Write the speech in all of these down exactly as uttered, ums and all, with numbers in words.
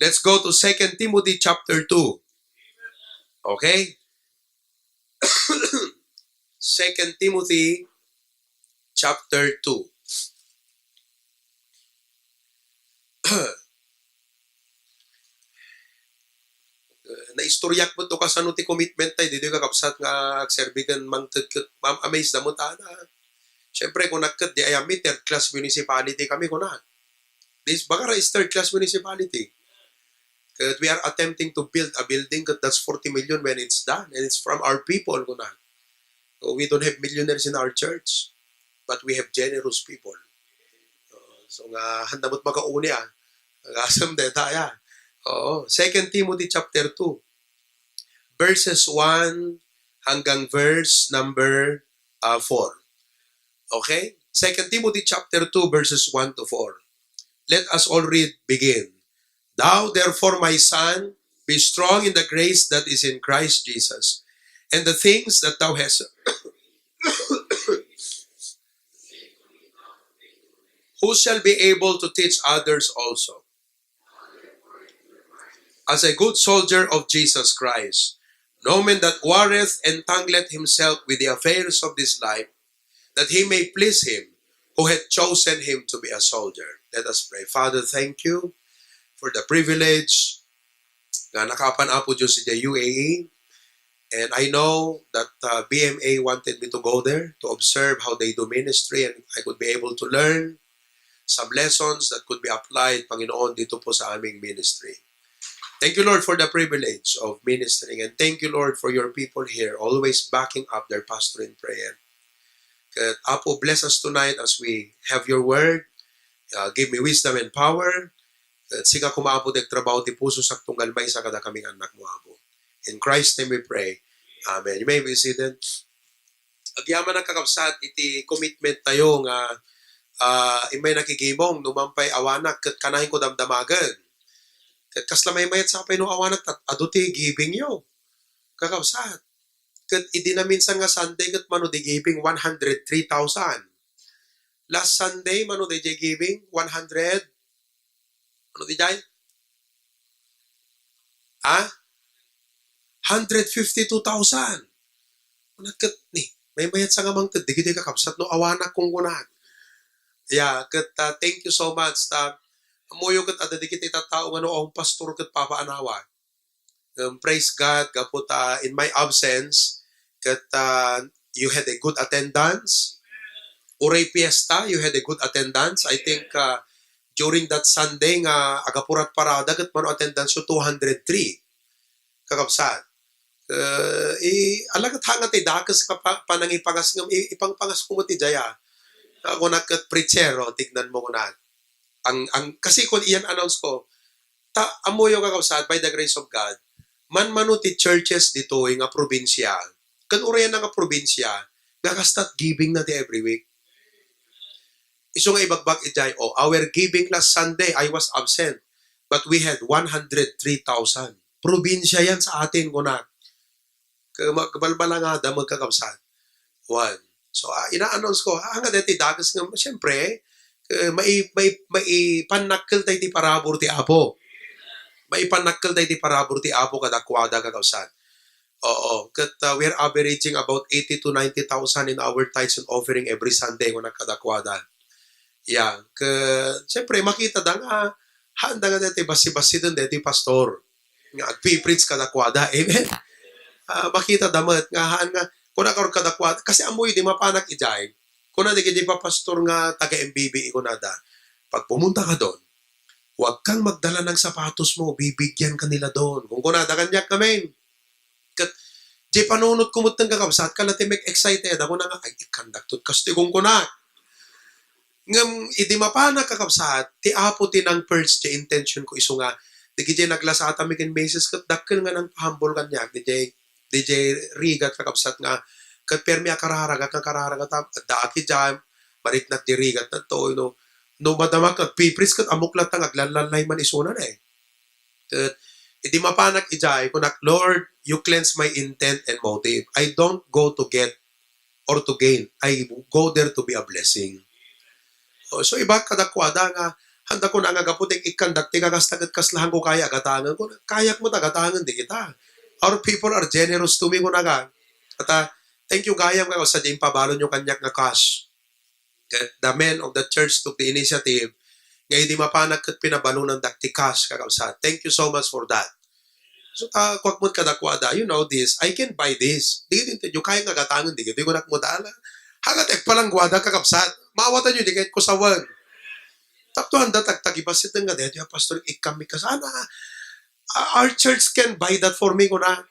Let's go to Second Timothy chapter two. Okay? Second Timothy chapter two. Naistoryak met no kasano ti commitment tayo ditoy, kakabsat, nga agserbi ken mangted ket ma-amaze da met, ah, na. Siyempre, kunak ket, di ayami, third class municipality kami, kunak. This Bacara is third class municipality. Ket we are attempting to build a building ket that's forty million when it's done, and it's from our people, kunak. So we don't have millionaires in our church, but we have generous people. Oo, so nga, handa met makauni, ah. Agasem deta, ya. Oo, Second Timothy chapter two, verses one hanggang verse number, ah, four. Okay? Second Timothy chapter two, verses one to four. Let us all read, begin. Thou, therefore, my son, be strong in the grace that is in Christ Jesus, and the things that thou hast. Who shall be able to teach others also? As a good soldier of Jesus Christ, no man that warreth entangleth himself with the affairs of this life, that he may please him who hath chosen him to be a soldier. Let us pray. Father, thank you for the privilege nga nakaapan, Apo Dios, idiay U A E. And I know that, uh, B M A wanted me to go there to observe how they do ministry, and I could be able to learn some lessons that could be applied, Panginoon, dito po sa aming ministry. Thank you, Lord, for the privilege of ministering, and thank you, Lord, for your people here, always backing up their pastor in prayer. Ket, Apo, bless us tonight as we have your word. Uh, give me wisdom and power. Ket sika koma, Apo, ti agtrabaho ti puso sak tunggal maysa kadakami nga annakmo, Apo. In Christ's name we pray. Amen. You may be seated. Agyamanak, kakabsat, iti commitment tayo nga, ah, immay nakigimong, no man pay awanak, ket kanayon ko damdamagen. Ket kasla maymayat sa pay no awanak, tat-, adu ti giving yo, kakabsat. Ket idi naminsan nga Sunday, ket mano di giving, one hundred three thousand. Last Sunday, mano di jay giving, one hundred, ano di jay? Ha? Hundred fifty-two thousand. Kunat ket ni, maymayat sa nga mangted, di gitoy, kakabsat, no awanak, kunkunat. Ya, ket, ah, thank you so much. Ta, ammoyo ket adda dagiti tattao nga no awan pastor ket papaanawan. Um, praise God, gapu ta in my absence, ket, ah, you had a good attendance. Uray fiesta, you had a good attendance. I think, ah, during that Sunday nga agapurat parada, ket mano attendance yo, two hundred three. Kakabsat. Eh, i-, ala ket hanga ti dakes ka pa-, panangipangas ngem i-, ipangpangas ko met ti jaya. Ako na ket preacher, o, tignan mo ko na. Ang, ang, kasi kun iyan announce ko, ta, ammoyo, kakabsat, by the grace of God, manmano ti churches ditoy nga probinsia, ken urayan na nga probinsia, nga kastat giving na ti every week. Isu nga ibagbag idiay, oh, our giving last Sunday, I was absent, but we had one hundred three thousand. Probinsia yan sa atin, kunak. Ka-, ma-, kabalbalangada, magkakabsat. One. So, ah, ina-announce ko, ah, nga deti dakes nga, siyempre, eh, mai-, mai-, maipannakkel tayo ti parabur ti Apo. Maipannakkel tayo ti parabur ti Apo kadakuada, kakabsat. Oo. Ket, ah, we're averaging about eighty to ninety thousand in our tithes and offering every Sunday, kunak kadakuada. Yeah. Ke, siyempre, makita da nga, haan da nga deti bassi-bassi den deti pastor. Nga agpi-preach kadakuada. Amen? Ah, makita da met nga haan nga, kuna kar kadakuada, kasi ammoyo di mapanak idiay. Kuna dagiti papastor nga taga M B B E, kunada, "Pag pumunta ka doon, huwag kang magdala ng sapatos mo, bibigyan ka nila doon." Kung kunada kaniak, amen. Ket, di panunot ko met kakabsat, kala ti mek-excited. Ako na nga, "Ay, ikandaktot, kastoy kung kuna." Ngem, idi mapanak, kakabsat, ti Apo ti nang first ti intention ko isu nga, dagiti naglasat a mi ken misis ket dakkel nga nangpahambol kaniak, dagiti, dagiti rigat, kakabsat, nga ket permi a kararagat nga kararagat, adda aki diay, mariknak di rigat na to, no, no madamak agpipris ket ammok latta nga aglallanlay man isuna, eh. Ket, idi mapanak idiay, kunak, "Lord, you cleanse my intent and motive. I don't go to get or to gain. I go there to be a blessing." Oh, so, ibagak kadakuada nga, Handa kuna nga gapu ta ikkandak ti kakasta ket kasla haanko kaya a gatangen. Kuna, kayak met a gatangen dagita. Our people are generous to me, kuna ka. At, ah, thank you gayam nga sadia impabalonyo kaniak nga cash. Ket the men of the church took the initiative nga idi mapanak ket pinabalonandak ti cash, kakabsat. Thank you so much for that. So, ah, kunak met kadakuada, "You know this, I can buy this." Dagitoy, kaya nga gatangen dagitoy, kunak met, ala. Haga ti agpalangguada, kakabsat. Maawatanyo, di ket kusawen. Tapno handa tagtagibassit nga daytoy a pastor, ikkanmi kasana. Ah, our church can buy that for me, kuna.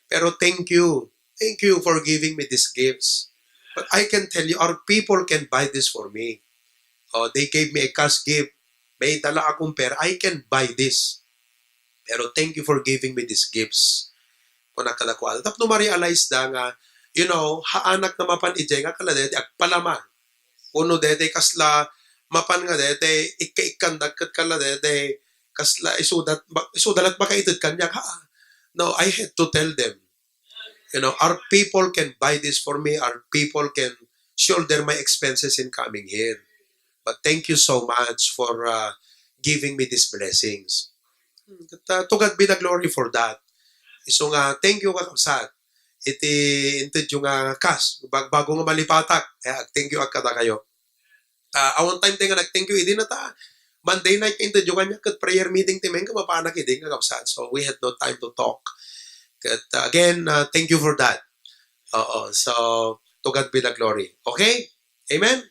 Pero thank you. Thank you for giving me these gifts. But I can tell you, our people can buy this for me. Oh, they gave me a cash gift. May dala akong pera. I can buy this. Pero thank you for giving me these gifts. Kuna kadakuada. Tapno ma-realize da nga, you know, haanak nga mapan idiay nga kala daytoy agpalama. Wenno daytoy kasla mapan nga daytoy ikka-ikkandak ket kala daytoy kasla isuda, ba-, isuda la't makaited kaniak, ha? No, I had to tell them. You know, our people can buy this for me. Our people can shoulder my expenses in coming here. But thank you so much for, uh, giving me these blessings. Hmm, ket, uh, to God be the glory for that. Isu nga, thank you, kakabsat. Iti intedyo nga kas, bag-, bago nga malipatak, eh, ag-thank you ak kadakayo. Ah, awan time tayo nga nag-thank you, idi na ta, Monday night, intedyo kaniak ket prayer meeting ti Mengka, mapanak idi nga kabsat. So, we had no time to talk. Ket, uh, again, uh, thank you for that. Oo, so, to God be the glory. Okay? Amen?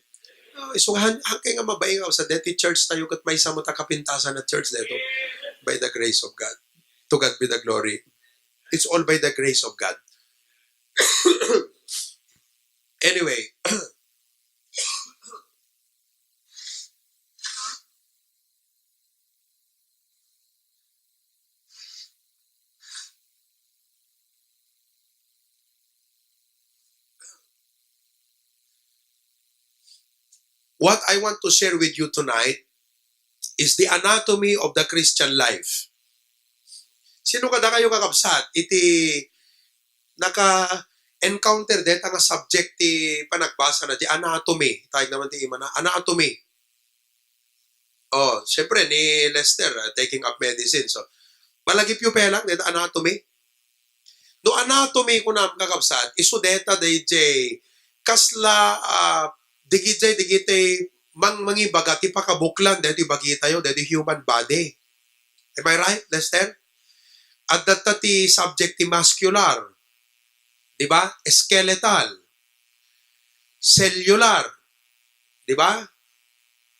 Uh, isu nga han-, haankayo nga mabain nga kabsat, daytoy church tayo ket maysa met a kapintasan a church daytoy. By the grace of God. To God be the glory. It's all by the grace of God. Anyway, what I want to share with you tonight is the anatomy of the Christian life. Sino kadakayo, kakabsat, iti naka-encounter dayta nga subject ti panagbasana, ti anatomy? Tawag naman ti imana, anatomy. Oh, siyempre, ni Lester, ah, taking up medicine. So, malagipyo pay lang dayta anatomy. No anatomy, kunam, kakabsat, isu dayta dayjay kasla, ah, dagijay, dagiti mang-, mangibaga ti pakabuklan daytoy bagitayo, daytoy human body. Am I right, Lester? Adda ti subject ti muscular, di ba? Skeletal, cellular, di ba?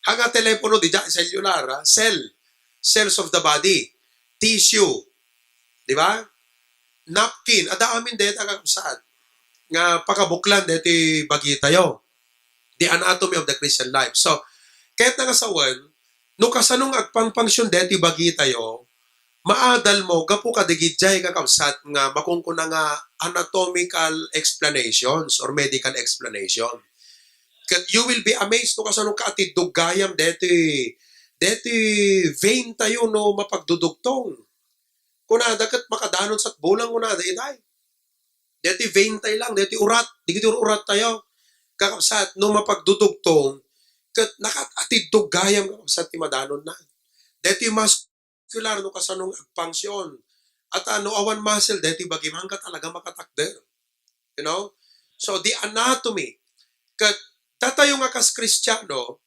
Haga telepono, di ja cellular, ah, cell, cells of the body, tissue, di ba? Napkin, adda amin dayta, kakabsat, nga pakabuklan daytoy bagitayo. The anatomy of the Christian life. So, ket nga sawen, no kasano nga agpangpangsion daytoy bagitayo, maadal mo gapu kadagijay, kakabsat, nga makunkuna nga anatomical explanations or medical explanation. Ket you will be amazed no kasano kaatiddog gayam daytoy, daytoy vein tayo no mapagdudugtong. Kunada ket makadanon sat bulang, kunada itay. Daytoy vein tayo lang, daytoy urat, dagiti ur-urat tayo. Kakabsat, no mapagdudugtong, ket nakaatiddog gayam, kakabsat, ti madanonna. Daytoy muscular no kasano nga agpangsion. At, ah, no awan muscle, daytoy bagim, haanka talaga makatakder. You know? So, the anatomy. Ket datayo nga kas Kristiano,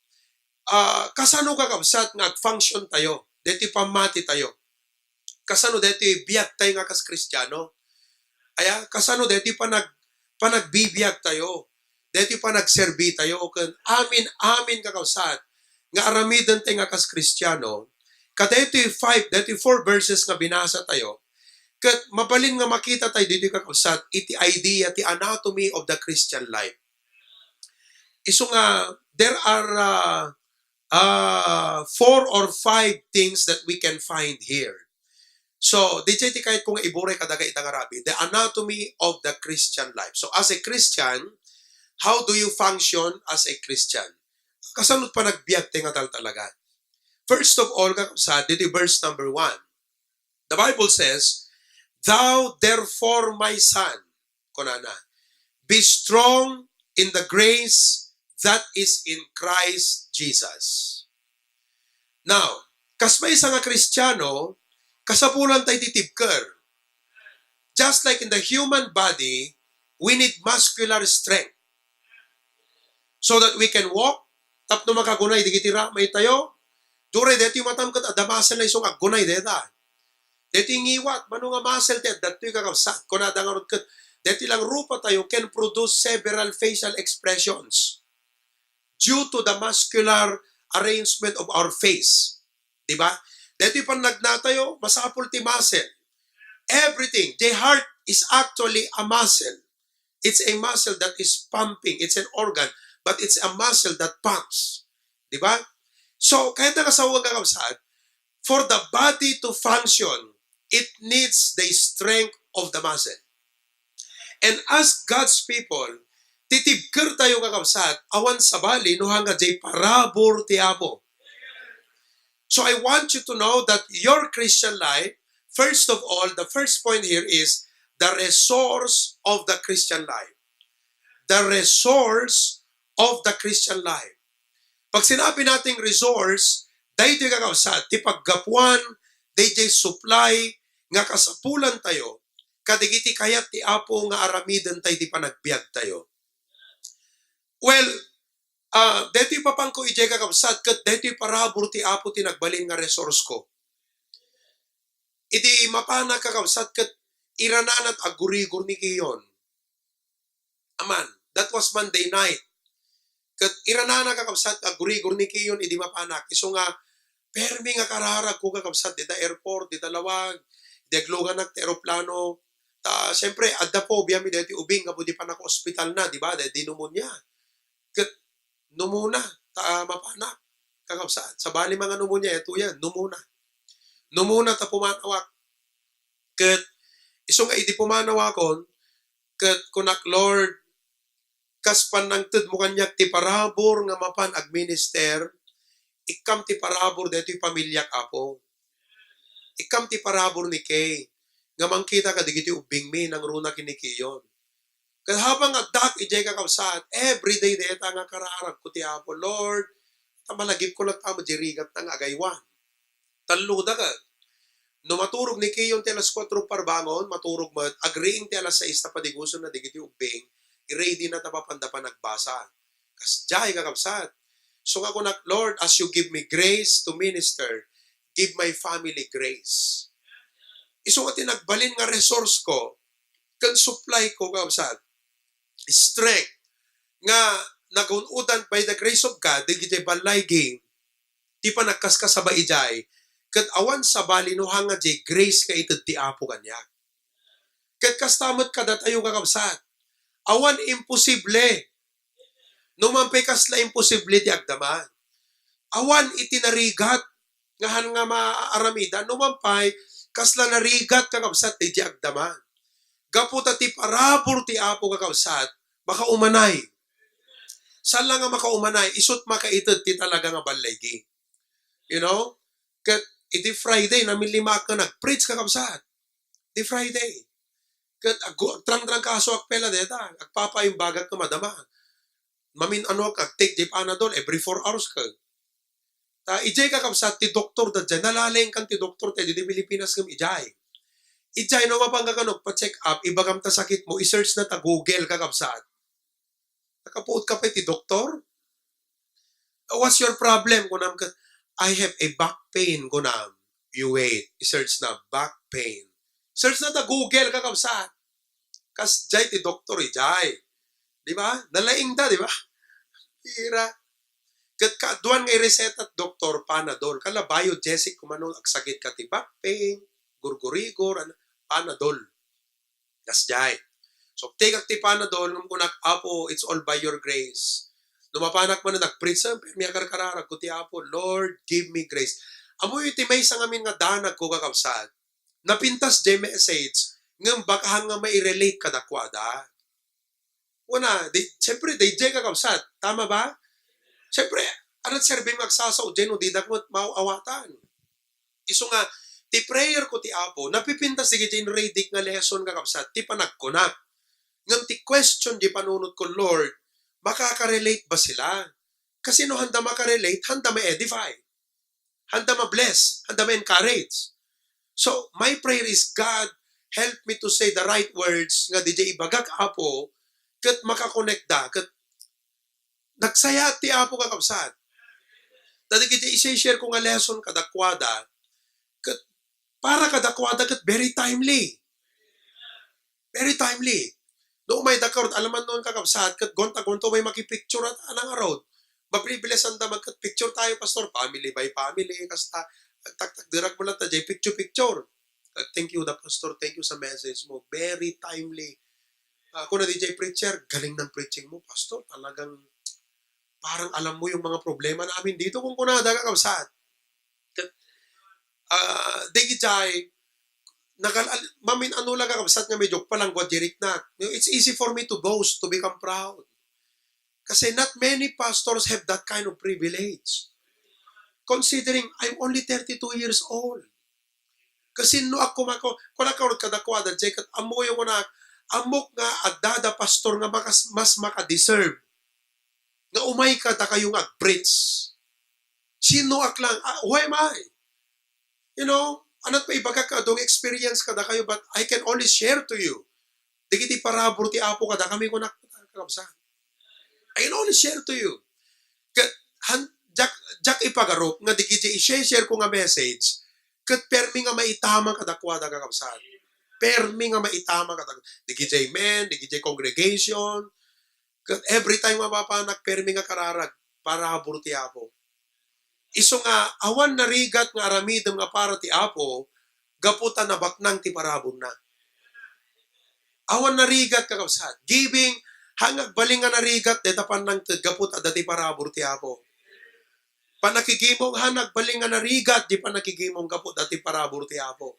ah, kasano, kakabsat, nga agpangsion tayo? Daytoy pammati tayo. Kasano daytoy biag tayo nga kas Kristiano? Aya, kasano daytoy panag-, panagbibiag tayo? Daytoy panagserbi tayo? Ken amin, amin, kakabsat, nga aramiden tayo nga kas Kristiano, kadaytoy five, daytoy four verses nga binasa tayo, ket mabalin nga makita tayo ditoy, kakabsat, iti idea ti anatomy of the Christian life. Isu nga, there are, uh, uh, four or five things that we can find here. So, didiay ti kayatko nga iburay kadagita nga rabii, the anatomy of the Christian life. So, as a Christian, how do you function as a Christian? Kasano panagbiag tayo nga taltalagan? First of all, kakabsat, ditoy verse number one. The Bible says, "Thou therefore, my son," kunana, "be strong in the grace that is in Christ Jesus." Now, kas maysa nga Kristiano, kasapulan tayo ti tibker. Just like in the human body, we need muscular strength so that we can walk, tapno makagunay digiti ramay tayo. Duray deti matam ket adda muscle na isung aggunay deta. Deti ngiwat, mano nga muscle ti adda toy kakabsat, kunada ngarud ket deti lang rupa tayo can produce several facial expressions due to the muscular arrangement of our face. Di ba? Deti pannagna tayo, masapul ti muscle. Everything. The heart is actually a muscle. It's a muscle that is pumping. It's an organ, but it's a muscle that pumps. Di ba? So, kayat nga sawen nga kabsat, for the body to function, it needs the strength of the muscle. And as God's people, titibker tayo nga kabsat, awan sabali no hanga jay parabur ti Apo. So I want you to know that your Christian life, first of all, the first point here is the resource of the Christian life. The resource of the Christian life. Pag sinabi nating resource, daytoy kakabsat, ti paggapuan, daytoy supply nga kasapulan tayo, kadagiti kayat ti Apo nga aramiden tayo ti panagbiag tayo. Well, ah, daytoy papanko idiay kakabsat, ket daytoy parabur ti Apo ti nagbalin nga resource ko. Idi mapanak kakabsat, ket irananat aggurigor ni Kiyon. Aman, that was Monday night. Ket iranana kakabsat, aggurigor ni Kiyon idi mapanak. Isu nga, permi nga kararag ko kakabsat, dita airport, dita lawag, idi agluganak ti eroplano. Ta, siyempre, adda phobia mi deti ubing, gapu di panaka-ospital na, di ba? Deti pneumonia. Ket pneumonia, ta, mapanak. Kakabsat, sabali nga pneumonia, ito yan, pneumonia. Pneumonia ta pumanawak. Ket isu nga idi pumanawakon, ket kunak, Lord, kas pannangtedmo kaniak ti parabur nga mapan agminister, ikkam ti parabur daytoy pamiliak, Apo. Ikkam ti parabur ni Kay, nga mangkita kadagiti ubbingmi nangruna ken ni Kiyon. Ket habang addak idiay kakabsat, everyday dayta nga kararag ko ti Apo, Lord, ta malagipko latta met diay rigatna nga agaywan. Talloda ket. No maturog ni Kiyon ti alas kuatro parbangon, maturog met, agriing ti alas sais ta padigusenna dagiti ubbing, i-ready na ta mapanda panagbasa. Kasdiay, kakabsat. So nga kunak, Lord, as you give me grace to minister, give my family grace. Isu nga ti nagbalin nga resource ko, ken supply ko, kakabsat, strength nga nagun-odan by the grace of God, dagiti ballaygi, ti panagkaskasaba idiay, ket awan sabali no hanga diay grace nga ited ti Apo kaniak. Ket kasta met kadatayo, kakabsat, awan imposible. No man pay kasla imposible ti agdama. Awan iti narigat nga han nga maaaramidan, no man pay kasla narigat, kakabsat, daydi agdama. Gapu ta ti parabur ti Apo, kakabsat, makaumanay. Saan la nga makaumanay, isut' makaited ti talaga nga ballaygi. You know? Ket iti Friday, namillimaak nga nag-preach, kakabsat. Ti Friday. Ket aggu-, agtrangtrangkasoak pay la dayta. Agpapaimbagak nga madama. Mamin-anoak, ag-take diay Panadol every four hours ket. Ta idiay, kakabsat, ti doktor daydiay, nalalaingkan ti doktor ta idi Pilipinas ngem idiay. Idiay, no mapanka kano agpa-check up, ibagam ta sakitmo, i-search na ta Google, kakabsat. Nakapuot ka pay ti doktor? "What's your problem?" kunam ket, "I have a back pain," kunam. You wait. I-search na, back pain. Search na ta Google, kakabsat. Kasdiay ti doktor idiay. Di ba? Nalaing da, di ba? Ira. Ket kaaduan nga ireseta ti doktor, Panadol. Kala Biogesic, kumano, agsakit ka ti back pain, gurgurigor, ano, Panadol. Kasdiay. So, take ak ti Panadol, ngem kunak, "Apo, it's all by your grace." No mapanak man nag-preach, ah, permi a karkararag ko ti Apo, "Lord, give me grace." Ammoyo ti maysa ngamin nga danag ko, kakabsat. Napintas diay message, ngem baka han nga mairelate kadakuada. Kuna, di, siyempre, daydiay, kakabsat. Tama ba? Siyempre, ano serbim nga agsasao diay no didak met maaw-awatan? Isu nga, ti prayer ko ti Apo, napipintas dagiti inreadyek nga lesson, kakabsat, ti panagkunak. Ngem ti question diay panunot ko, Lord, makaka-relate ba sila? Kasi no handa maka-relate, handa ma-edify. Handa ma-bless, handa ma-encourage. So, my prayer is, God, help me to say the right words nga diay ibagak, Apo, ket makakonekta, ket nagsayaat ti Apo, kakabsat. Dagiti i-share ko nga lesson kadakuada, ket para kadakuada ket very timely. Very timely. No umay da karud, alaman non, kakabsat, ket gonta-gonta may makipicture at anang arud. Mapribilesan da man ket picture tayo, Pastor, family by family, kasta, taktak, dirag mo lang ta, jay picture-picture. Thank you, the Pastor, thank you sa message mo. Very timely. Ako na, diay preacher, galing ng preaching mo, Pastor. Talagang parang alam mo yung mga problema namin dito, kung kunada, kakabsat. Ah, dagijay, nagal-, al-, mamin-ano lang, kakabsat, nga medyo palangguad diriknak. You know, it's easy for me to boast, to become proud. Kasi not many pastors have that kind of privilege. Considering I'm only thirty-two years old. Kasi no ako mako, kuna ka kadakuada, jay ket ammoyo kuna, ammok nga adda da pastor nga makas-, mas makadeserve nga umay kadakayo nga ag-preach. Sinoak lang? Ah, who am I? You know, anat pa ibagak nga adda nga experience kadakayo, but I can only share to you. Dagiti parabur ti Apo kadakami, kunak, kakabsat. I can only share to you. Ka-, han-, jak, jak ipagarup nga dagiti i-share ko nga message, ket permi nga maitama kadakuada, kakabsat. Permi nga maitama kada-, dagiti men, dagiti congregation, ket every time nga mapapanak, permi nga kararag, parabur ti Apo. Isu nga, awan narigat nga aramidem nga para ti Apo, gapu ta nabaknang ti paraburna. Awan narigat, kakabsat. Giving, haan nga agbalin nga narigat, deta pannangted, gapu ta adda ti parabur ti Apo. Pannakigimong, haan nga agbalin nga narigat, di pannakigimong, gapu ta adda ti parabur ti Apo.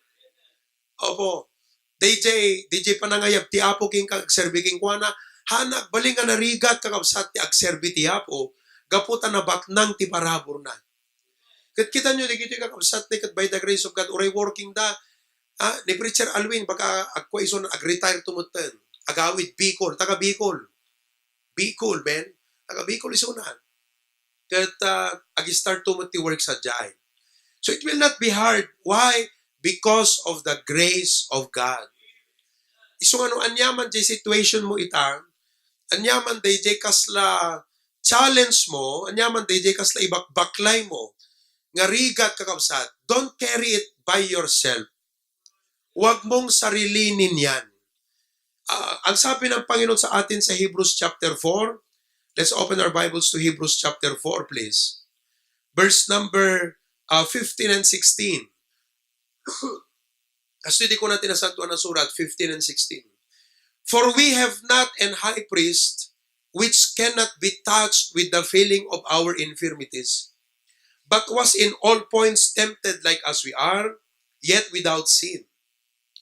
Opo. Dayjay, dayjay panangayab ti Apo kenka, agserbi kenkuana, haan nga agbalin nga narigat, kakabsat, ti agserbi ti Apo, gapu ta nabaknang ti paraburna. Ket kitaenyo, dagiti kakabsat, ni ket by the grace of God, uray working da, ah, ni Preacher Alwin, baga agkua isu, ag-retire to metten. Agawid Bicol, taga Bicol. Bicol, men. Taga Bicol isunan. Ket, ah, ag-start to met ti work sadiay. So it will not be hard. Why? Because of the grace of God. Isu nga no aniaman jay situation mo ita, aniaman dayjay kasla challenge mo, aniaman dayjay kasla ibakbaklay mo, nga rigat, kakabsat, don't carry it by yourself. Huwag mong sarilinin yan. Ah, ang sabi ng Panginoon sa atin sa Hebrews chapter four, let's open our Bibles to Hebrews chapter four, please. Verse number, ah, fifteen and sixteen. Kastoy ti kuna ti Nasantoan a Surat, fifteen and sixteen. For we have not an high priest which cannot be touched with the feeling of our infirmities, but was in all points tempted like as we are, yet without sin.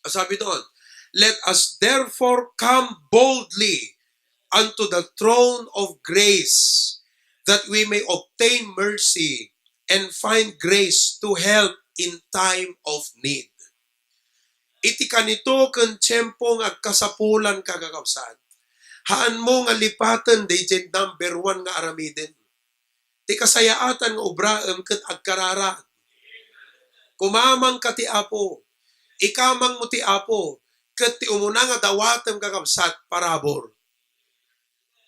Ang sabi doon, let us therefore come boldly unto the throne of grace, that we may obtain mercy and find grace to help in time of need. Iti kanito ken tiempo nga agkasapulan ka, kakabsat, haan mo nga lipaten dayjay number one nga aramiden. Ti kasayaatan nga obraem ket agkararag. Kumamang ka ti Apo. Ikamang mo ti Apo. Ket ti umuna nga dawatem, kakabsat, parabur.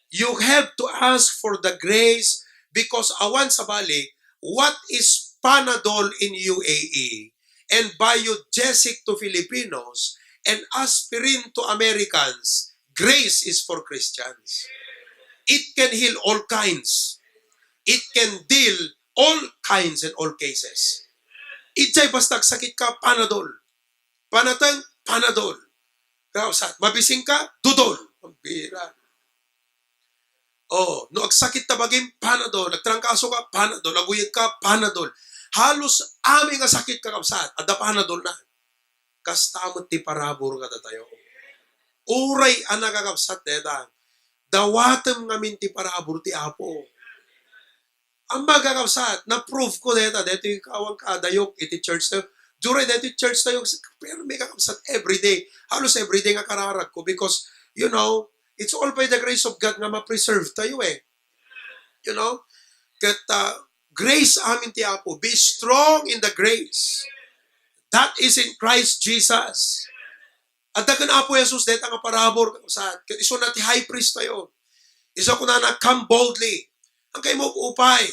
You have to ask for the grace because awan sabali, what is Panadol in U A E and Biogesic to Filipinos and aspirin to Americans, grace is for Christians. It can heal all kinds. It can deal all kinds and all cases. Idiay basta agsakit ka, Panadol. Panateng, Panadol. Kakabsat, mabising ka, Dudol. Ang bira. Oh, no agsakit ta bagim, Panadol. Agtrangkaso ka, Panadol. Aguyeg ka, Panadol. Halos amin nga sakit, kakabsat, adda Panadol na. Kasta met ti parabur kadatayo. Uray a nakakabsat deta, dawatem ngamin ti parabur ti Apo. Ang mga kakabsat, na-prove ko deta, detoy kawan kadayok iti church tayo. Duray detoy church tayo, pero may kakabsat everyday. Halos everyday nga kararag ko because, you know, it's all by the grace of God nga ma-preserve tayo eh. You know? Ket, ah, Grace amin ti Apo. Be strong in the grace that is in Christ Jesus. Adda ken Apo Jesus dayta nga parabur, kakabsat. Ket isuna ti high priest tayo. Isu kunana, "Come boldly." Agkaymo upay,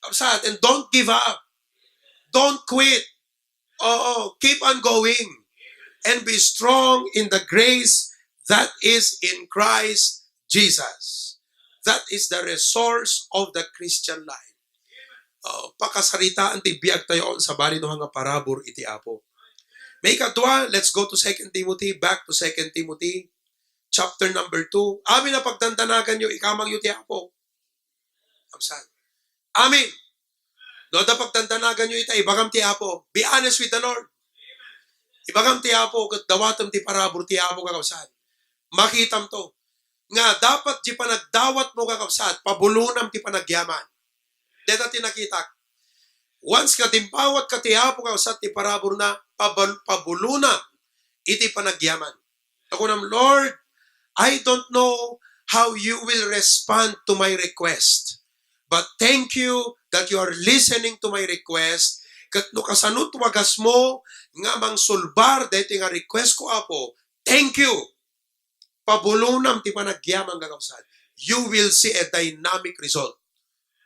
kakabsat, and don't give up. Don't quit. Oo, keep on going. And be strong in the grace that is in Christ Jesus. That is the resource of the Christian life. Oh, pakasaritaan ti biag tayo sabali no nga parabur iti Apo. Maikadua, let's go to Second Timothy, back to Second Timothy, chapter number two. Amin a pagdandanagan yo, ikamang yo ti Apo. Kabsat. Amin. No, adda pagdandanagan yo ita, ibagam ti Apo. Be honest with the Lord. Ibagam ti Apo, ket dawatem ti parabur ti Apo, kakabsat. Makitam to. Nga dapat di panagdawat mo, kakabsat, pabulonam ti panagyaman. Deta ti nakitak. Once nga dimpawat ka ti Apo, kakabsat, ti paraburna, pabal-, pabulonam iti panagyaman. Nakunam, "Lord, I don't know how you will respond to my request. But thank you that you are listening to my request. Ket no kasano't wagasmo nga mangsulbar daytoy nga request ko, Apo, thank you." Pabulonam ti panagyaman, kakabsat. You will see a dynamic result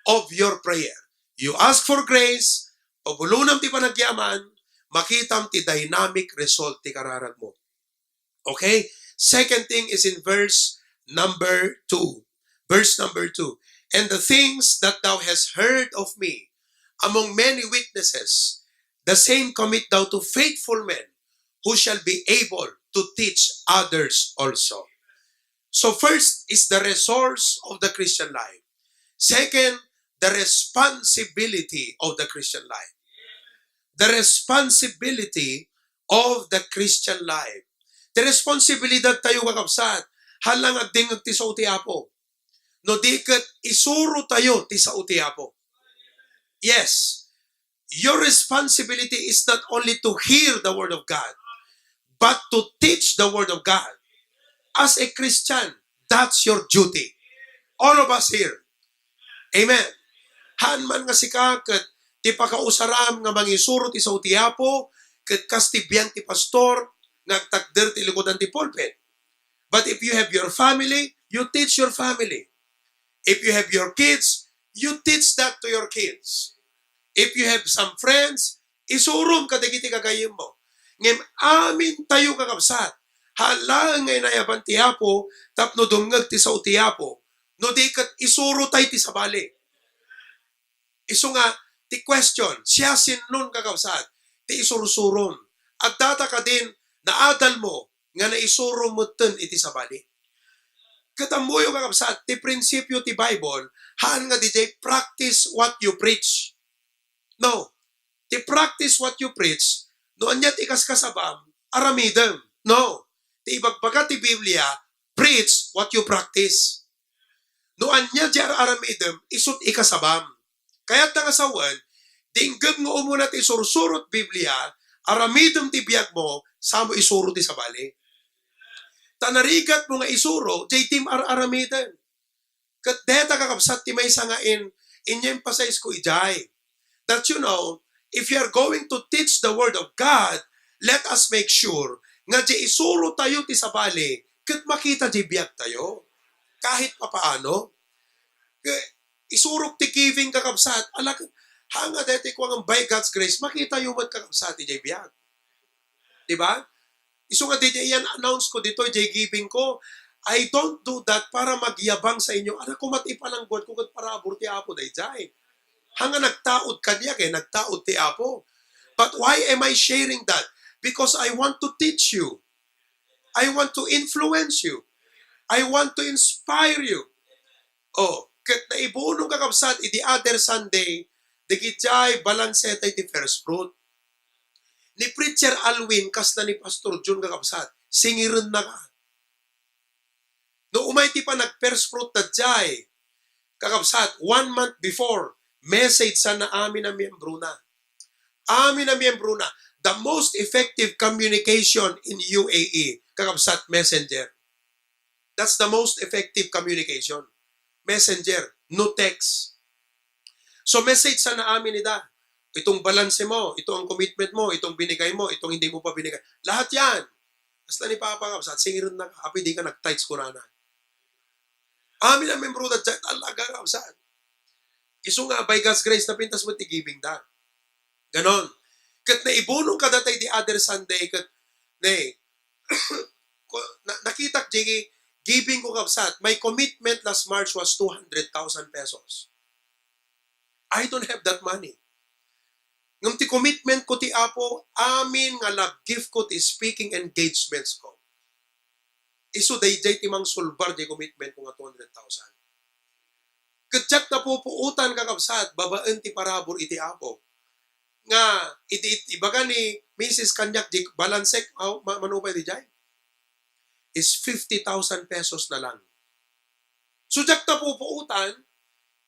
of your prayer. You ask for grace, pabulonam ti panagyaman, makitam ti dynamic result ti kararagmo. Okay? Second thing is in verse number two. Verse number two. "And the things that thou hast heard of me among many witnesses, the same commit thou to faithful men who shall be able to teach others also." So first is the resource of the Christian life. Second, the responsibility of the Christian life. The responsibility of the Christian life. Ti responsibilidad tayo, kakabsat, haan lang agdingngeg ti sao ti Apo. No di ket isuro tayo ti sao ti Apo. Yes, your responsibility is not only to hear the word of God, but to teach the word of God. As a Christian, that's your duty. All of us here. Amen. Haan man nga sika ket ti pakausaram nga mangisuro ti sao ti Apo, ket kas ti biang ti pastor nga agtakder ti likudan ti pulpit. But if you have your family, you teach your family. If you have your kids, you teach that to your kids. If you have some friends, isurom kadagiti gagayyemmo. Ngem amin tayo, kakabsat, haan laeng nga inayaban ti Apo tapno dumngeg ti sao ti Apo, no di ket isuro tayo ti sabali. Isu nga, ti question, siasinoon, kakabsat, ti isursurom? Addata kadin naadalmo nga naisuro metten iti sabali? Ket ammoyo, kakabsat, ti prinsipio ti Bible, haan nga didiay, "Practice what you preach." No. Ti "Practice what you preach," no ania ti ikaskasabam, aramidem. No. Ti ibagbaga ti Biblia, "Preach what you practice." No ania ti ar-aramidem, isut' ikasabam. Kayatna nga sawen, dinggem nga umuna ti isursurot Biblia, aramidem ti biagmo, samo isuro ti sabali. Ta narigatmo nga isuro, diay tim ar-aramiden. Ket deta, kakabsat, ti maysa nga in, in-emphasize ko idiay. That, you know, if you are going to teach the word of God, let us make sure nga diay isuro tayo ti sabali, ket makita diay biag tayo. Kahit papaano. Ke-, isurok ti giving, kakabsat. Ala, haan nga deti kua nga by God's grace, makita yo met, kakabsat, idiay biag. Di ba? Isu nga diay i-announce ko ditoy, diay giving ko, I don't do that para magyabang sa inyo. Anak ko, mat ipalangguad ko ket parabur ti Apo daydiay. Haan nga nagtaud kaniak, eh, nagtaud ti Apo. But why am I sharing that? Because I want to teach you. I want to influence you. I want to inspire you. Oh, ket naibunong, kakabsat, idi other Sunday, dagidiay balanse tayo ti first fruit. Ni Preacher Alwin, kasla ni Pastor John, kakabsat, singirennaka. No umay ti panag-first fruit daydiay, kakabsat, one month before, message sana amin a miembrona. Amin a miembrona, the most effective communication in U A E, kakabsat, messenger. That's the most effective communication. Messenger, no text. So message sana amin ida. Itong balanse mo, itong commitment mo, itong binigay mo, itong hindi mo pa binigay. Lahat yan. Basta ni Papa, kabsat, singiren na ka. Api, di ka nag-tithes, kunana. Amin a membro da dyan, talaga, kabsat. Isu nga, by God's grace, napintas mo ti giving da. Ganon. Ket naibunong kada tay the other Sunday, ket, ne, ko-, na-, nakitak di giving ko, kabsat. My commitment last March was two hundred thousand pesos. I don't have that money. Ngem ti commitment ko ti Apo, amin nga love gift ko ti speaking engagements ko. Isu daydiay ti mangsulbar di commitment ko nga two hundred thousand. Ket diak napupuotan, kakabsat, babaen ti parabur iti Apo. Nga, iti, iti, ibaga ni Missus kaniak, di balansek, aw, ma-, manupay di jay? Is fifty thousand pesos na lang. So, diak napupuotan,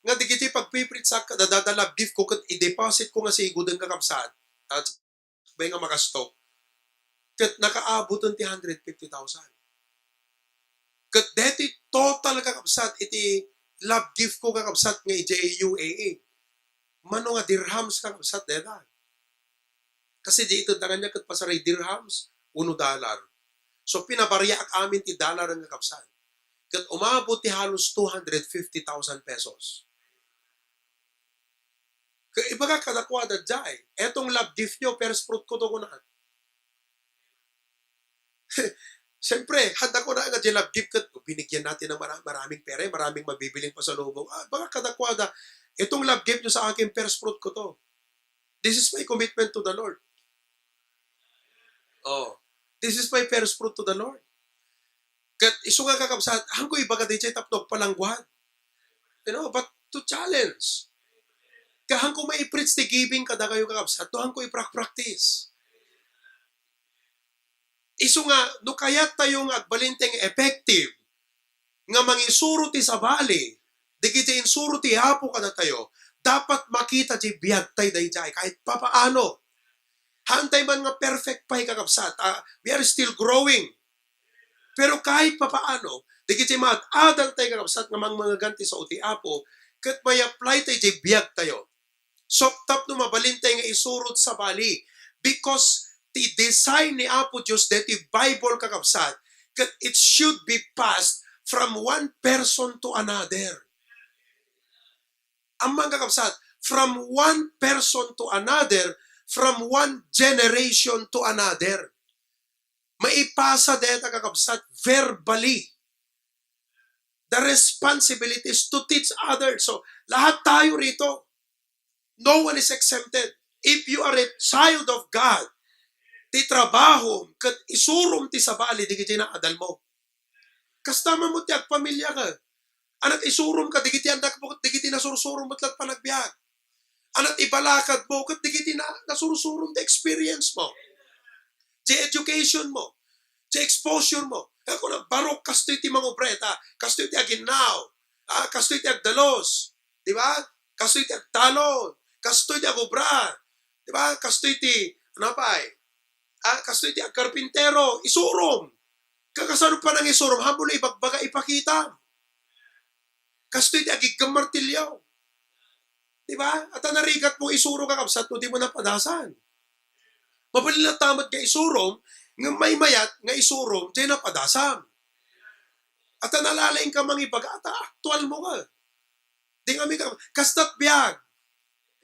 nga digiti pagpipritsak, kadadada love gift ko, ket i-deposit ko nga siguden, kakabsat. At bay nga makastok, ket nakaabuton ti hundred fifty thousand. Ket deti total, kakabsat, iti love gift ko, kakabsat, nga idiay U A E. Mano nga dirhams, kakabsat, deta. Kasi di ito dangan niya ket pasaray dirhams, uno dollar. So, pinabariaak amin ti dollar nga kabsat. Ket umabot ti halos two hundred fifty thousand pesos. Kaya ibaga kadakuada, jay, etong love gift nyo, first fruit ko to, kuna. Siyempre, handa ko na nga di love gift ket binigyan natin ng mara-, maraming pera, maraming mabibiling pasalubong. Ah, ibaga kadakuada, itong love gift nyo sa akin, first fruit ko to. This is my commitment to the Lord. Oh, this is my first fruit to the Lord. Ket isu nga, kakabsat, haanko ibaga dayjay tapno agpalangguad. You know, but to challenge. Ket haanko mai-preach ti giving kadakayo, kakabsat, no haanko iprak-practice. Isu nga, no kayat tayo nga agbalinteng effective, nga mangisuro ti sabali, dagiti insuro ti Apo kadatayo, dapat makita ti biag tay dayjay, kahit papaano. Haantay man nga perfect pay, kakabsat, ah, we are still growing. Pero kahit papaano, dagiti maad-adal tay, kakabsat, nga mangmangan ti sao ti Apo, ket may-apply tay ti biag tayo. So, tapno mabalin tay nga isurot sabali. Because ti design ni Apo Dios deti Bible, kakabsat, ket it should be passed from one person to another. Amman, kakabsat, from one person to another, from one generation to another. Maipasa deta, kakabsat, verbally. The responsibility is to teach others. So, lahat tayo rito. No one is exempted. If you are a child of God, ti trabahom ket isurom ti sabali dagiti naadalmo. Kasta man met ti agpamiliaka. Anak, isuromka dagiti annakmo ket dagiti nasursurom met la't panagbiag. Anak, ibalakadmo ket dagiti na-, nasursurom ti experience mo. Ti education mo. Ti exposure mo. Kaya kung nagbarok, kastoy ti mangubra ita. Kastoy ti aginnaw. Ah, kastoy ti agdalus. Di ba? Kastoy ti agtalon. Kastoy ti agubra. Di ba? Kastoy ti, ano pay? Ah, kastoy ti agkarpintero. Isurom. Kakasano pa nang isurom? Haanmo la ibagbaga, ipakita. Kastoy ti agiggam martilyo. Di ba? At narigat mo isuro, kakabsat, no di mo napadasan. Mabalin latta met nga isurom, nga maymayat nga isurom, di napadasam. At nalalaing ka mangibaga, at aktual mo nga. Di nga mi ka, kasta't biag.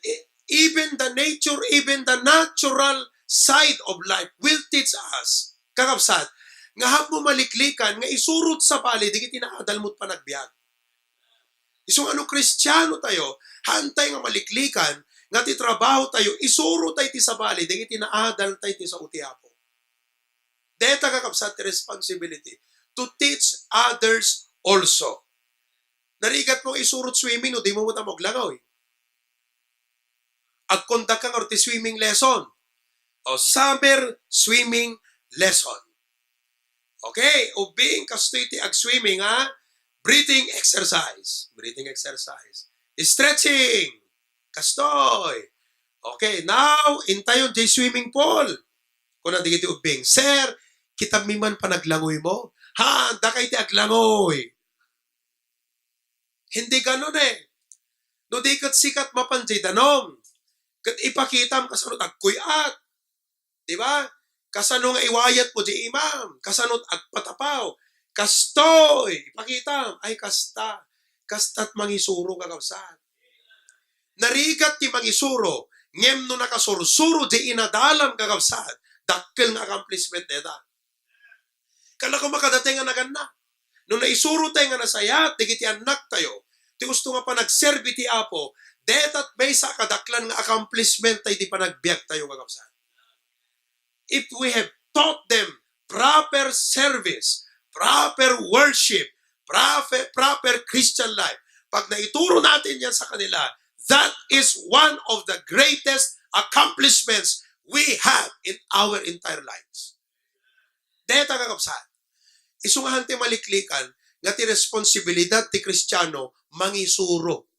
E-, even the nature, even the natural side of life will teach us, kakabsat, nga haanmo maliklikan nga isurot sabali dagiti naadal mo't panagbiag. Isu nga no Kristiano tayo, haantay nga maliklikan nga ti trabaho tayo, isuro tay ti sabali dagiti naadal tay ti sao ti Apo. Deta, kakabsat, ti responsibility to teach others also. Narigat mo isurot swimming no di mo met ammo aglangoy. Agkondak ka ngarud ti swimming lesson. O, summer swimming lesson. Okay, ubing kastoy ti agswimming, ha? Breathing exercise. Breathing exercise. Stretching. Kastoy. Okay, now, intayon ti swimming pool. Kuna dagiti ubing, "Sir, kitam mi man panaglangoy mo?" Ha, dakay ti aglangoy. Hindi ganun eh. No di ket sika ti mapan diay danum, ket ipakitam kasano ti agkuy-at. Di ba? Kasano nga iwayatmo diay imam? Kasano ti agpatapaw? Kastoy! Ipakitam. Ay, kasta. Kasta ti mangisuro, kakabsat. Narigat ti mangisuro, ngem no nakasursuro diay inadalam, kakabsat, dakkel nga accomplishment dayta. Kala ko makadatayo nga naganna. No naisuro tayo nga nasayaat dagiti annaktayo, ti usto nga panagserbi ti Apo, dayta ti maysa a kadaklan nga accomplishment tayo ti panagbiagtayo, kakabsat. If we have taught them proper service, proper worship, proper, proper Christian life, pag naituro natin yan sa kanila, that is one of the greatest accomplishments we have in our entire lives. Deta, kakabsat, isu nga han ti maliklikan nga ti responsibilidad ti Kristiano mangisuro.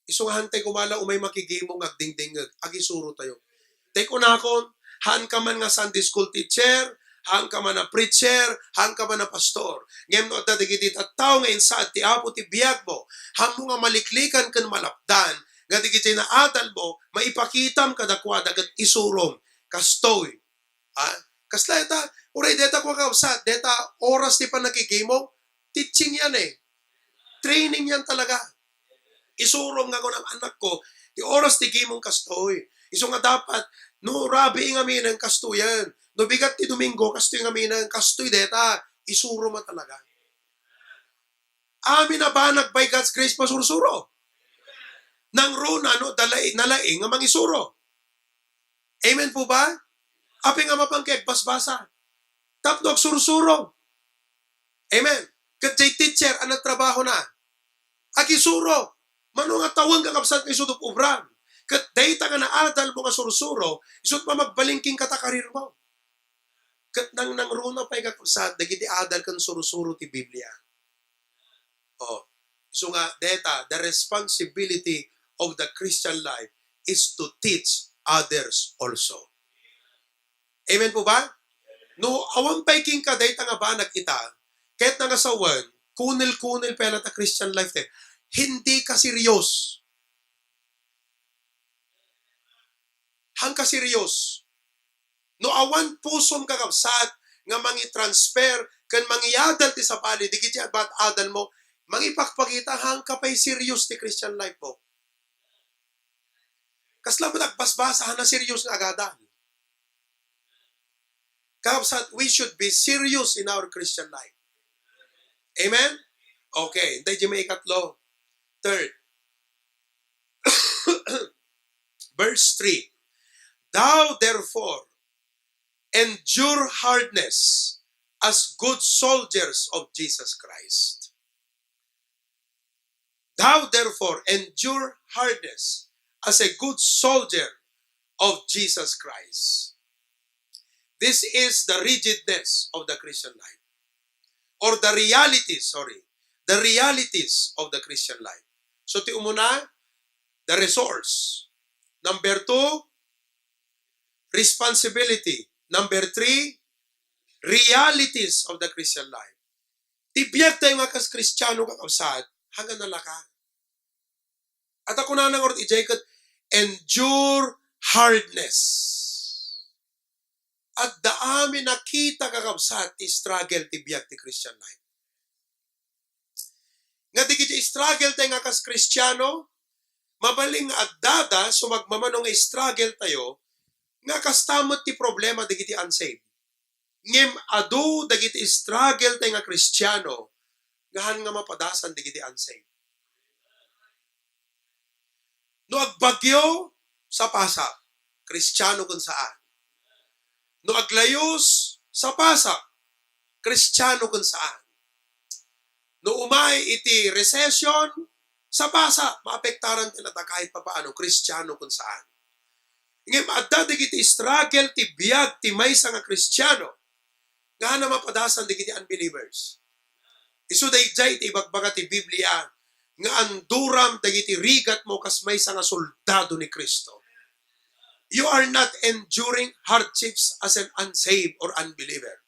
Isu nga han tay gumala umay makigimong nga agdingdingngeg, agisuro tayo. Tay kunakon, haan ka man nga Sunday school teacher, haan ka man a preacher, haan ka man a pastor. Ngem no adda dagiti tattao nga insaad ti Apo ti biagmo, hanmo nga maliklikan ken malapdan nga dagiti naadalmo, maipakitam kadakuada ket isurom. Kastoy, Ha? Kasla ita, uray deta, kakabsat, deta oras ti panagigimong, teaching yan eh. Training yan talaga. Isurom nga kunam, anakko, ti oras ti gimong kastoy. Isu nga dapat, no rabii nga mineng, kastoyen. No bigat ti Domingo, kastoy nga mineng, kastoy deta. Isurom nga talaga. Amin a banag by God's grace, masursuro. Nangruna, no, dalai-, nalaing nga mangisuro. Amen po ba? Apay nga mapan kay agbasbasa tapno agsursuro. Amen. Ket jay teacher a nagtrabahona, agisuro. Mano nga tawen, kakabsat, nga isu ti ubram. Ket dayta nga naadalmo nga sursuro, isu ti pamagbalin kenka ta karirmo. Ket nangnangruna pay, kakabsat, dagiti adal ken sursuro ti Biblia. Oh, isu nga deta, the responsibility of the Christian life is to teach others also. Amen po ba? No awan pay kenka dayta nga banag ita, ket nangasawen, kunel-kunel pay latta Christian life tayo. Hindi ka serious. Haan ka serious. No awan pusom, kakabsat, nga mangitransfer ken mangiadal ti sabali dagiti adal-adalmo, mangipakpakita, haan ka pay serious ti Christian life mo. Kasla met agbasbasa, haan a serious nga agadal. Kakabsat, we should be serious in our Christian life. Amen? Okay, daydi maikatlo. Third, verse three, "Thou therefore endure hardness as good soldiers of Jesus Christ." Thou therefore endure hardness as a good soldier of Jesus Christ. This is the rigidness of the Christian life. Or the realities, sorry, the realities of the Christian life. So, ti umuna, the resource. Number two, responsibility. Number three, realities of the Christian life. Ti biag tayo nga kas Kristiano, kakabsat, hanggang nalaka. At ako na nangarot ijay ket endure hardness. Adda amin a kita, kakabsat, ti struggle ti biag ti Christian life. Nga dagiti struggle tayo nga kas Kristiano, mabalin nga addada, sumagmamano nga struggle tayo, nga kasta met ti problema dagiti unsaved. Ngem adu dagiti struggle tayo nga Kristiano nga haan nga mapadasan dagiti unsaved. No agbagyo, sapasap, Kristiano ken saan. No aglayus, sapasap, Kristiano ken saan. No umay iti recession, sapasap, maapektaran ti lata kahit papaano, Kristiano ken saan. Ngem adda dagiti struggle ti biag ti maysa nga Kristiano nga haan a mapadasan dagiti unbelievers. Isu daydiay ti ibagbaga ti Biblia nga anduram dagiti rigatmo kas maysa nga soldado ni Cristo. You are not enduring hardships as an unsaved or unbeliever.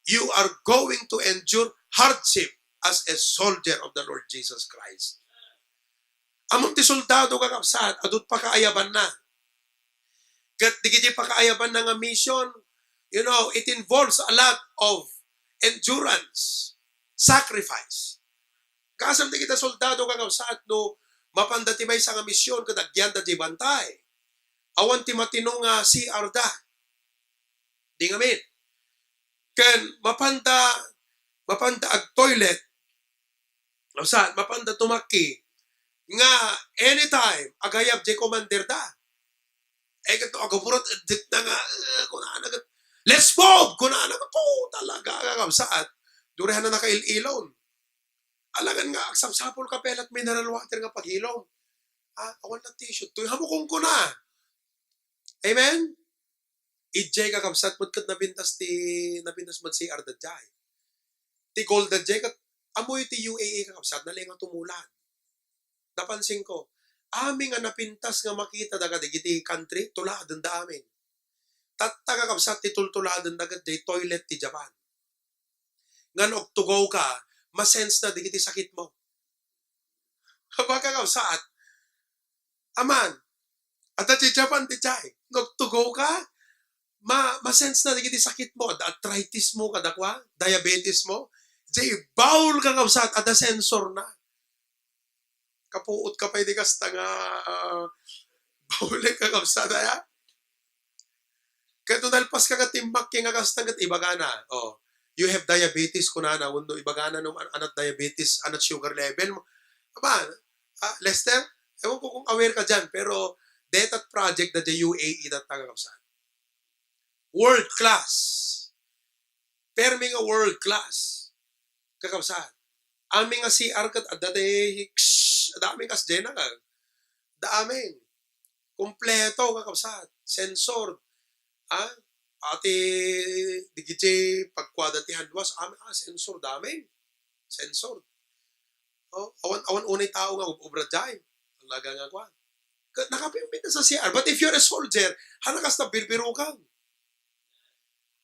You are going to endure hardship as a soldier of the Lord Jesus Christ. Ammom ti soldado, kakabsat, adu ti pakaayabanna. Ket dagiti pakaayabanna nga mission, you know, it involves a lot of endurance, sacrifice. Kasam dagiti soldado, kakabsat, no mapanda ti maysa nga mission ket agyanda ti bantay. Awan ti matino nga C R da. Di ngamin. Ken mapanda, mapanda ag-toilet, saan, mapanda tumakki nga anytime, agayab jay commander da. Eh, ket no agaburat, eddek na nga, eh, kunana ket, "Let's move!" Kunana ket, oh, talaga, kakabsat. Durihan na nakail-ilon. Alangan nga, agsapsapul ka pelat mineral water nga pagilom. Ah, awan na tissue. Toy, hamukong ko na. Amen? Idiay, kakabsat, met ket napintas ti, napintas met C R da jay. Ti goal da jay ket, ammoyo ti U A E, kakabsat, nalaing nga tumulad. Napansin ko, amin nga napintas nga makita da kadagiti country, tuladen da amin. Tatta, kakabsat, ti tultuladen da ket jay toilet ti Japan. Nga no agtugaw ka, masense na dagiti sakit mo. Aba, kakabsat, aman, adda ti Japan ti jay. No agtugaw ka, ma-, masense na dagiti sakit mo. Adda arthritis mo, kadakua, diabetes mo. Jay bowl, kakabsat, adda sensor na. Kapuot ka pay di kasta nga, ah, bowl, kakabsat, aya? Ket no nalpas ka ket timmakki nga kasta ket ibagana, "Oh, you have diabetes," kunana, wenno ibagana no an-, anat diabetes, anat sugar level mo. Aba, ah, Lester, ewan ko kung aware ka diyan, pero dayta project da diay U A E dayta, kakabsat. World class. Permi nga world class. Kakabsat. Amin nga C R ket adda ti, adda amin kas Jenna, ah. Adda amin. Kompleto, kakabsat. Sensored. Ah? Pati digiti pagkuada ti hand wash, amin, ah, sensored amin. Sensored. Oh, awan, awan unay tao nga ub-, ubra jay. Talaga nga kuan. Ka-, nakapimpit na sa C R. But if you're a soldier, hala kasta birbirukang.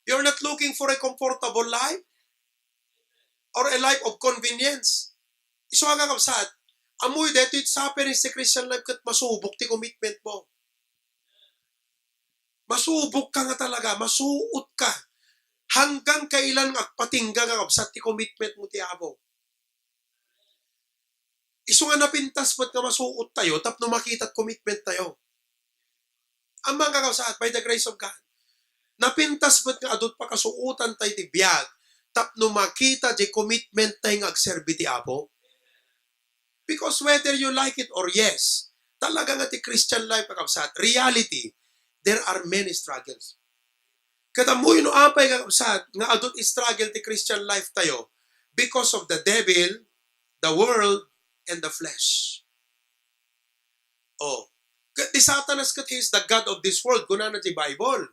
You're not looking for a comfortable life or a life of convenience. Isu nga, kakabsat, ammoyo daytoy sufferings ti Christian life ket masubok ti commitment mo. Masubok ka nga talaga, masuot ka. Hanggang kailan nga agpatingga, kakabsat, ti commitment mo ti Apo? Isu nga napintas met nga masuot tayo tapno makita ti commitment tayo. Ammom, kakabsat, by the grace of God, napintas met nga adu ti pakasuotan tayo ti biag tapno makita ti commitment tayo nga agserbi ti Apo. Because whether you like it or yes, talaga nga ti Christian life, kakabsat, reality, there are many struggles. Ket ammoyo no apay, kakabsat, nga adu ti struggle ti Christian life tayo because of the devil, the world, and the flesh. Oh. Ket ti Satanas ket, he is the god of this world, kunana ti Bible.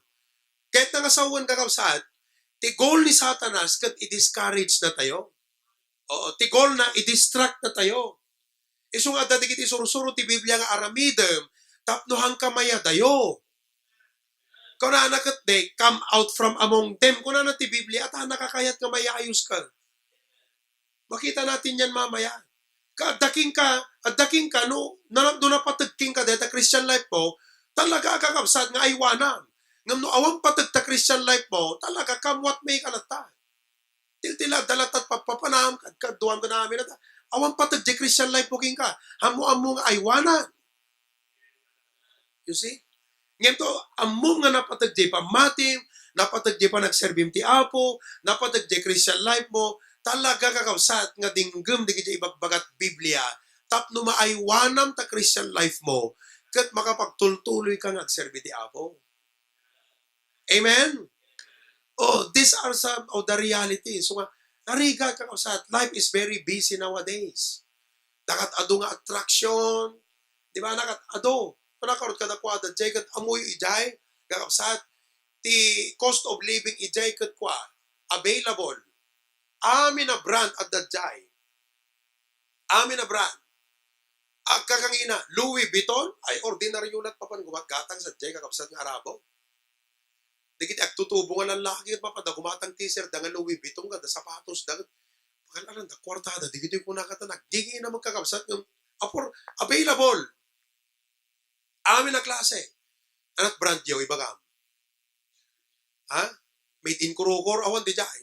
Ket nga sawen, kakabsat, ti goal ni Satanas ket i-discourage na tayo. Oo, ti goal na, i-distract na tayo. Isu nga adda dagiti sursuro ti Biblia nga aramidem tapno hangka mayadayo. Kunana ket, "They come out from among them." Kunana ti Biblia, ta nakakayat nga mayayos ka. Makita natin yan mamaya. Ka, adda kenka, adda kenka, no, na, no napateg kenka dayta Christian life mo, talaga, kakabsat, nga aywanam. Ngem no awan pateg ta Christian life mo, talaga, come what may ka latta. Tiltila, adda latta ti pappapanam, kad-, kaduam ken amin, awan pateg ti Christian life mo kenka. Ammo-ammo nga aywanam. You see? Ngem to, ammom nga napateg ti pammatim, napateg ti panagserbim ti Apo, napateg ti Christian life mo, talaga, kakabsat, nga dinggem dagiti ibagbagat Biblia tapno maaywanam ta Christian life mo ket makapagtultuloy ka nga agserbi ti Apo. Amen? Oh, these are some of the realities. So, nga, narigat, kakabsat, life is very busy nowadays. Dakat adu nga attraction, di ba, nakat adu. Nakarot kadakuada, jay ket ammoyo idiay, kakabsat, ti cost of living idiay ket kua, available. Amin a brand adda jay. Amin a brand. Agkakangina, Louis Vuitton, ay ordinaryo lat papan gumatgatang sa jay, kakabsat, nga Arabo. Dagiti agtutubo nga lallaki, ket mapada gumatang t-shirt da nga Louis Vuitton, kada sapatos da, ket pakalan da kuartada, dagitoy kuna kata, naggingi na magkakabsat nga Vapor, available. Amin a klase. Anat brand yo, ibagam? Ha? Made in Kurukor, awan diay.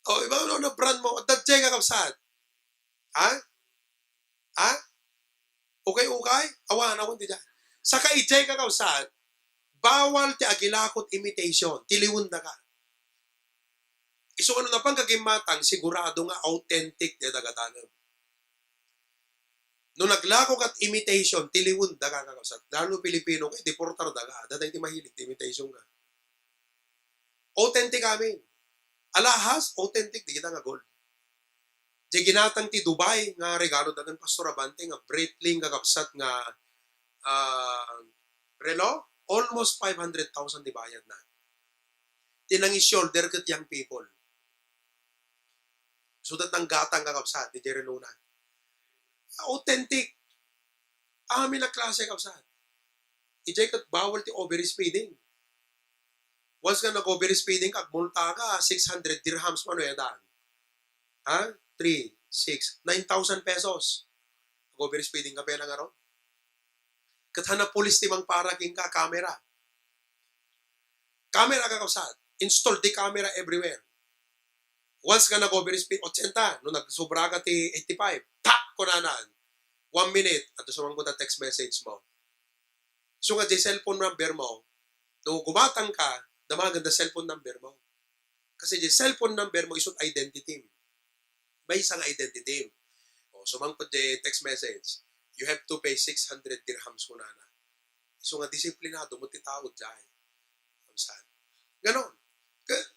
O, ibagam no, no brand mo, adda diay, kakabsat. Ha? Ha? Ukay-ukay? Awan, awan diay. Saka idiay, kakabsat, bawal ti agilakot imitation, ti liwen daka. Isu nga no napan ka gimmatang, sigurado nga authentic diay dagatangem. No naglako kat imitation, ti liwen daka, kakabsat. Lalo Pilipino ka, deportar daka. Data iti mahilig ti imitation ka. Authentic amin. Alahas, authentic, di kita nga gold. Diay ginatang ti Dubai nga regalo dakan Pastor Abante nga Breitling, kakabsat, nga, ah, relo, almost five hundred thousand ti bayad na. Ti nangi-shoulder ket young people. So that nanggatang, kakabsat, diay relo na. Authentic. Amin a klase, kabsat. Idiay ket bawal ti overspeeding. Once nga nag-overspeeding ka, agmulta ka, six hundred dirhams man no yadan. Ha? Three, six, nine thousand pesos. Nag-overspeeding ka pay lang aron. Ket hana pulis ti mangpara kenka, camera. Camera, kakabsat. Install ti camera everywhere. Once nga nag-overspeed, ochenta, no nagsubra ka ti eighty-five, tak, kunana. One minute, adda sumangko ta text message mo. So nga, diay cellphone number mo, no gumatang ka, damagen da cellphone number mo. Kasi diay cellphone number mo, isut identity. Maysa nga identity. O, sumangkot diay text message, "You have to pay six hundred dirhams," kunana. So nga, disiplinado mo ti tao diay. Saan? Ganon. Ka-,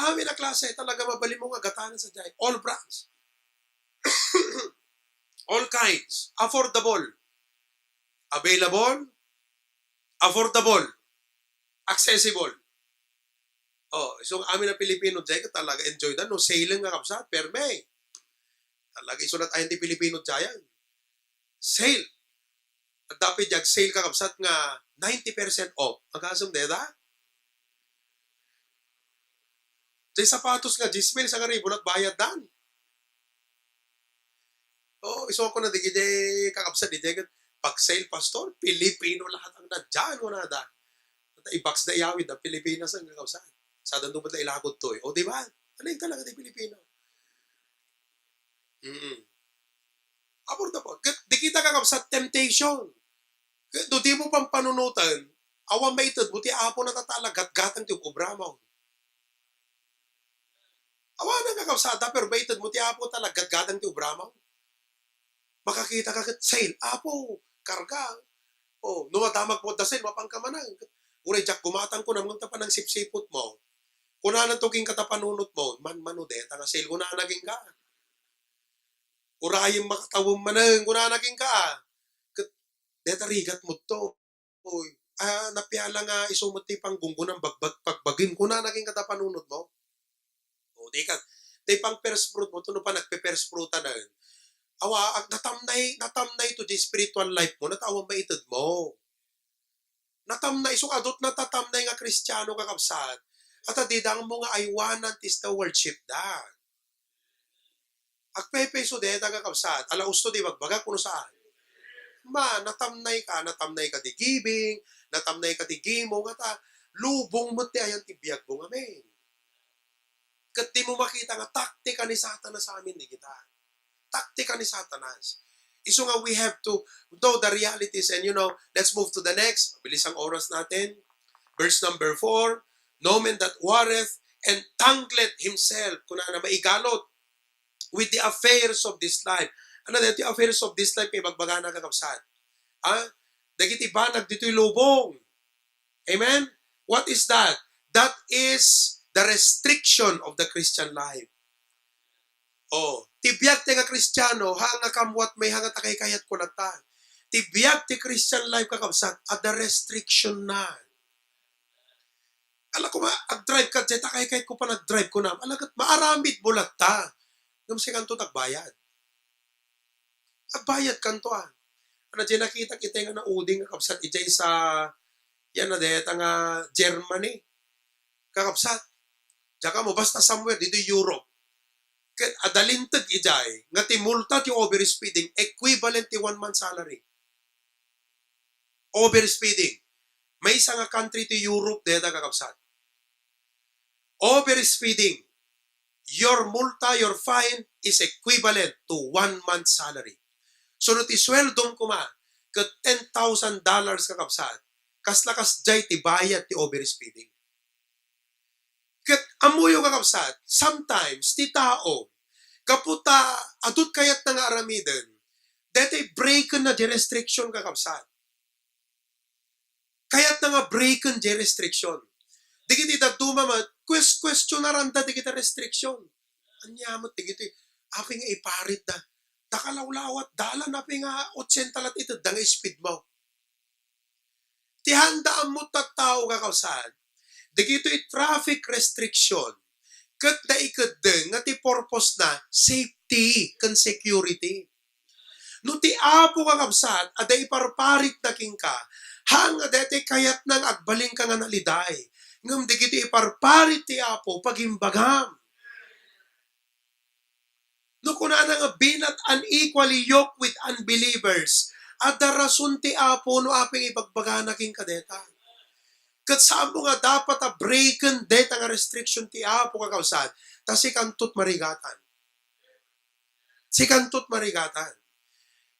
amin a klase, talaga mabalin mo nga gatangan sa diay. All brands. All kinds. Affordable. Available. Affordable. Accessible. Oh, so amin a Pilipino diay, talaga enjoy da, no? Sale nga, kabsat, perme. Talaga, isu latta ayan ti Pilipino diay. Sale. Adda pay diay ag-sale, kakabsat, nga ninety percent off. Agasem dayta? Diay sapatos nga dies mil, sangaribu latta bayad dan. Oo, isu kunana dagiti kakabsat, diay ket pag-sale, pastor, Pilipino lahat ang nandiyan, kunada. I-box da iyawid da Pilipinas ang kakabsat. Saan da met la ilakod toy? O, di ba? Ano yung talaga di Pilipino? Mm. Affordable. Ket di kita, kakabsat, temptation. Ket no dimo pampanunoten, awan maited mo ti Apo na ta talaga gatgatang ti ug-ubra mo. Awan nga kakabsat, pero maited mo ti Apo talaga gatgatang ti ubra mo. Makakita ka ket sale, Apo, karga. Oh, no madamag mo da sale, mapan ka manen. Uray diak gumatang kunam, ngem ta panangsipsiput mo. Kunana to kenka ta panunot mo, manmano deta nga sale, kunana kenka. Urayem makatawem manen, kunana kenka. Ket deta rigat mo to. Oy, ah, napiala nga isu met ti panggunggunam bagbag-, pagbagim, kunana kenka ta panunot mo. O, di ka, ti pang first fruit mo, to no pa nagpe-first fruit na, awa, ag-, natamnay, natamnay to di spiritual life mo, natawa maited mo. Natamnay, isu adut natatamnay nga Kristiano, kakabsat. At adidang mo nga aywanan ti stewardship da. Agpepeso deta, kakabsat. Ala usto di bagbaga kuno saan? Ma, natamnay ka, natamnay ka di giving, natamnay ka di gimo, ngata, lubong met ti ayan ti biag mo ngamin. Ket di mo makita nga taktika ni Satanas amin di kita. Taktika ni Satanas. Isu nga we have to know the realities and, you know, let's move to the next. Bilis ang oras natin. Verse number four, "No man that warreth entangleth himself," kunana, maigalot, "with the affairs of this life." Ano daytoy affairs of this life nga ibagbagana, kakabsat? Ha? Dagiti banag ditoy lubong. Amen? What is that? That is the restriction of the Christian life. Oh, ti biag ti nga Kristiano, ha nga kamwat may ha nga takaykayat ko latta. Ti biag ti Christian life, kakabsat, adda restriction na. Ala koma, ag-drive ka, diay takaykayat ko pa nag-drive ko na. Ala ket maaramid mo latta. Ngem sikanto tagbayad. Agbayad kanto, ah. Ano, diay nakitak itay nga nauding nga kabsat, idiay sa, yan na, deta nga Germany. Kakabsat, diak ammo, basta somewhere, dito Europe. Ket adda linteg idiay nga ti multa ti overspeeding equivalent ti one month salary. Overspeeding. Maysa nga country ti Europe dayta, kakabsat. Overspeeding. Your multa, your fine is equivalent to one month salary. So, no ti sweldom koma ket ten thousand dollars, kakabsat, kasla kasdiay ti bayad ti overspeeding. Ket ammoyo, kakabsat, sometimes ti tao, gapu ta adu ti kayatna nga aramiden, daytoy breakenna ti restriction, kakabsat. Kayatna nga breaken ti restriction. Dagiti dadduma met, ques-, questionaranda dagiti restriction. Ania met dagiti, apay nga iparitda? Dakalawlawat, dalan, apay nga otsenta latta itedda nga speed mo? Ti haanda ammo ti tattao, kakabsat, dagitoy traffic restriction, ket naikeddeng nga ti purpose na safety ken security. No ti Apo, kakabsat, adda iparparitna kenka, haan nga daytoy kayatna nga agbalinka nga naliday, ngem dagitoy iparparit ti Apo, pagimbagam. No kunana nga, "Be not unequally yoked with unbelievers," adda rason ti Apo no apay nga ibagbagana kenka dayta. Ket saanmo nga dapat a breaken dayta nga restriction ti Apo, kakabsat, ta sikanto ti marigatan. Sikanto ti marigatan.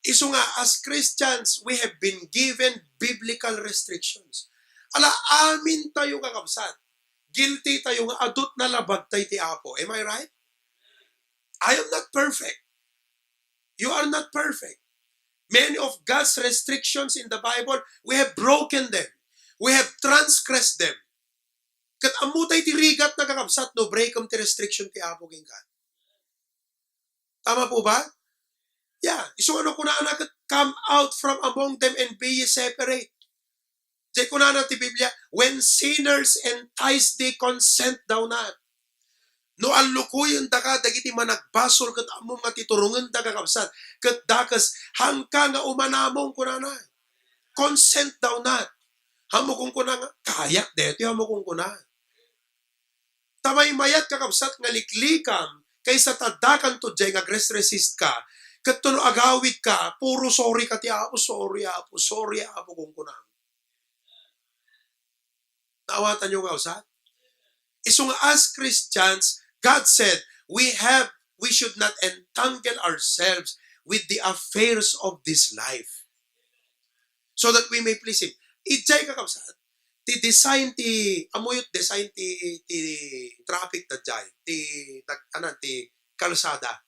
Isu nga, as Christians, we have been given biblical restrictions. Ala, amintayo, kakabsat. Guilty tayo nga adu ti nalabag tayo ti Apo. Am I right? I am not perfect. You are not perfect. Many of God's restrictions in the Bible, we have broken them. We have transgressed them. Ket ammo tayo ti rigatna, kakabsat, no breakem ti restriction ti Apo kenka. Tama po ba? Yeah. Isu nga no kunana ket, "Come out from among them and be ye separate." Diay kunana ti Biblia, "When sinners entice thee, consent thou not." No allukoyendaka dagiti managbasol ket ammom nga ti turongenda, kakabsat, ket dakes, haanka nga umanamong, kunana. "Consent thou not." Haanmo kunkuna nga, "Kayak daytoy," haanmo kunkuna. Ta maymayat, kakabsat, nga liklikam kaysa ta addakanto diay nga agresresistka, ket no agawidka, puro, "Sorry ka ti Apo, sorry, Apo, sorry, Apo," kunkunam. Naawatanyo, kakabsat? Isu nga, as Christians, God said, we have, we should not entangle ourselves with the affairs of this life, so that we may please Him. Idiay, kakabsat, ti design ti, ammoyo ti design ti, ti traffic daydiay, ti, tag-, anan, ti kalsada.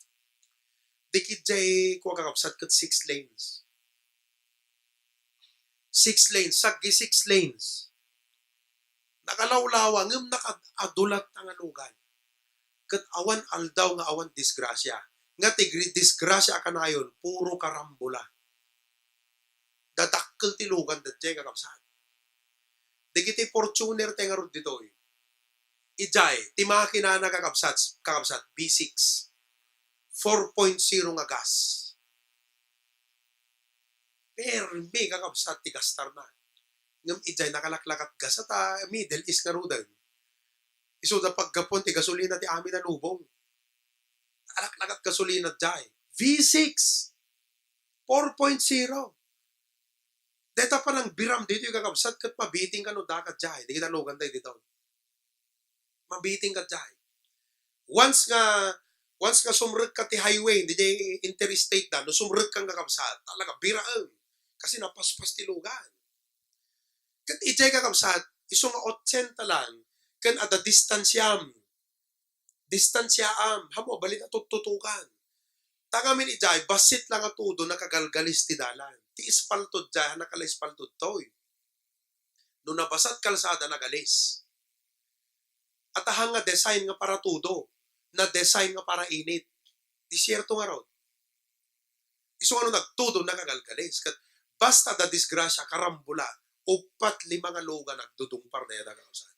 Dagiti diay, kua, kakabsat, ket six lanes. Six lanes, saggi six lanes. Nakalawlawa, ngem nakaad-, adu latta nga lugan. Ket awan aldaw nga awan disgrasya. Nga ti gri-, disgrasya a kanayon, puro karambola. Dadakkel ti lugan daydiay, kakabsat. Dagiti Fortuner ti ngarud ditoy. Idiay, ti makinana, kakabsat, kakabsat, V six. Four point zero nga gas. Permi, kakabsat, ti gastarna. Ngem idiay nakalaklakat gas ta Middle East ngaruden. Isuda paggapuan ti gasolina ti amin a lubong. Nakalaklakat gasolina diay. V six. Four point zero. Dayta panangbiram ditoy, kakabsat, ket mabitingka no addaka diay. Dagiti lugan daytoy. Mabitingka diay. Once nga, once nga sumrekka ti highway, diay interstate da, no sumrekka, kakabsat, talaga biraem. Kasi napaspas ti lugan. Ket idiay, kakabsat, isu nga otsenta lang, ken adda distansiam. Distansiaam, haanmo a balin a tuttutukan. Ta ngamin idiay, bassit la nga todo nakagalgalis ti dalan. Ti espalto diay, haan nakala-espalto ditoy. No nabasat kalsada, nagalis. At haan nga design nga para todo, na-design nga para init. Desierto ngarud. Isu nga no nagtudo, nakagalgalis. Ket basta adda disgrasya, karambola, uppat, lima nga lugan nagdudungpar dayta, kakabsat.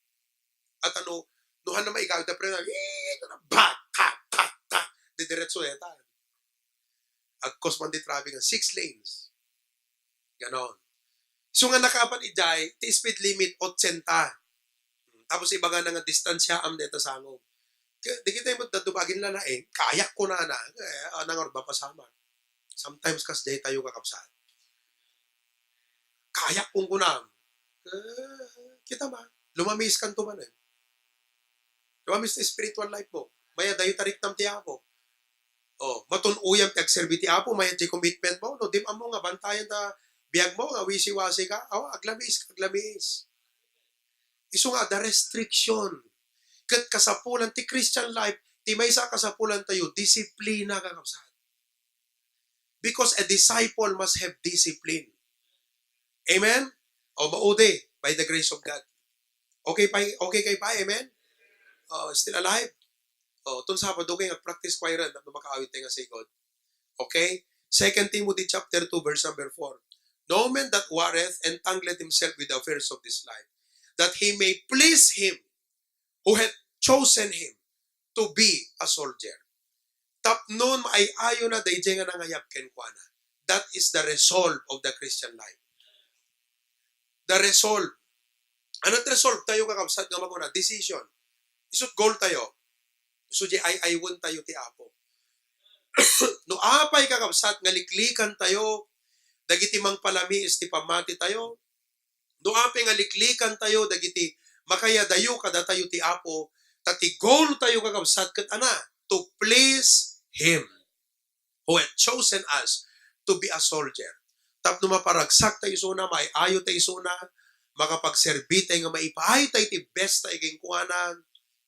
At ano, no haan na maigawid a preno, eh, bak, ka, ka, ka, didiretso dayta. Agkos man ti traffic nga six lanes. Ganon. So nga nakapan idiay, ti speed limit, otsenta. Tapos ibagana nga distansiaam dayta sangom. Ka-, di kita yung magdaduma, agin lalaing, kayak ko na na, eh, ah, nangarba pa sama. Sometimes, kas jay tayo kakabsat. Kayak kung kunam. Eh, kita ma, lumamis kan tuman eh. Lumamis na spiritual life mo. Maya dayo tariktam ti Apo. Oh, matun-uyam ti agserbi ti Apo, maya jay commitment mo, no, dim ammo nga bantayan ta biag mo, nga wisi-wasi ka, aw, aglamis ka, aglamis. Isu nga, the restriction. Ket kasapulan ti Christian life, ti maysa a kasapulan tayo, disiplina, kakabsat. Because a disciple must have discipline. Amen? O, maudi, by the grace of God. Okay pa, okay kay pa, amen? Oh, still alive? Oh, tun Sabado kay nga practice choir, tapno makaawit tayo nga sigod. Okay? Second Timothy chapter two, verse number four. No man that warreth entangleth himself with the affairs of this life, that he may please him who hath chosen him to be a soldier. Tapno maay-ayona dayjay nga nangayab kenkuana. That is the resolve of the Christian life. The resolve. Ano ti resolve tayo, kakabsat, nga makuna? Decision. Isut goal tayo. So, di ay-aywen tayo ti Apo. No apay, kakabsat, nga liklikan tayo dagiti mangpalamiis ti pammati tayo, no apay nga liklikan tayo dagiti makayadayo kadatayo ti Apo, ta ti goal tayo, kakabsat, ket ana, to please Him who hath chosen us to be a soldier. Tapno maparagsak ta isuna, maay-ayo ta isuna, makapagserbi tayo nga maipaay tayo ti best tayo kenkuana.